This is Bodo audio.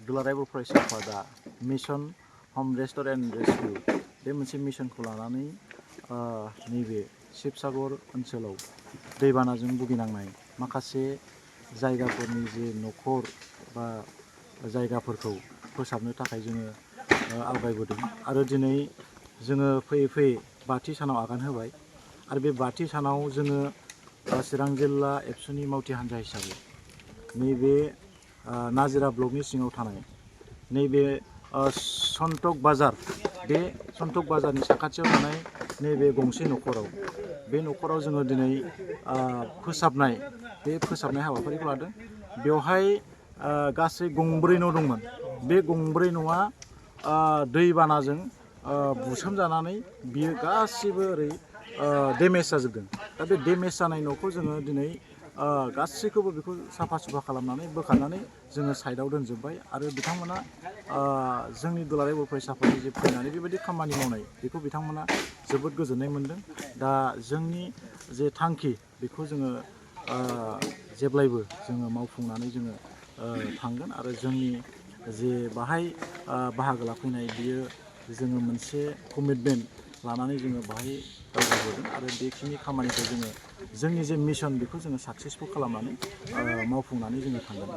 दुलाराय बर' फरायसा आफादा मिशन हम रेस्ट'र एन्ड रेस्किउ बे मोनसे मिशनखौ लानानै नैबे शिबसागर ओनसोलाव दैबानाजों भुगिनांनाय माखासे जायगाफोरनि जे न'खर बा जायगाफोरखौ फोसाबनो थाखाय जोङो आवगायबोदों आरो दिनै जोङो फैयै फैयै 5थि सानाव आगान होबाय आरो बे 5थि सानाव जोङो चिरां जिल्ला एबसुनि मावथि हान्जा हिसाबै नैबे नाजिरा ब्लकनि सिङाव थानाय नैबे सन्तक बाजार बे सन्तक बाजारनि साखाथियाव थानाय नैबे गंसे न'खराव बे न'खराव जोङो दिनै फोसाबनाय हाबाफारिखौ लादों। बेवहाय गासै गंब्रै न' दंमोन। बे गंब्रै न'आ दैबानाजों बुसोमजानानै बियो गासिबो ओरै डेमेज जाजोबदों। दा बे डेमेज जानाय न'खौ जोङो दिनै गासैखौबो बेखौ साफा सुफा खालामनानै बोखारनानै जोङो साइडआव दोनजोब्बाय आरो बिथांमोना जोंनि दुलाराय बर' फरायसा आफादनि जे फैनानै बेबायदि खामानि मावनाय बेखौ बिथांमोना जोबोद गोजोननाय मोन्दों। दा जोंनि जे थांखि बेखौ जोङो जेब्लायबो जोङो मावफुंनानै जोङो थांगोन आरो जोंनि जे बाहाय बाहागो लाफैनाय बियो जोङो मोनसे कमिटमेन्ट लानानै जोङो बाहाय दावगाबोदों आरो बेखिनि खामानिखौ जोङो जोंनि जे मिशन बेखौ जोङो साक्सेसफुल खालामनानै मावफुंनानै जोङो थांगोन।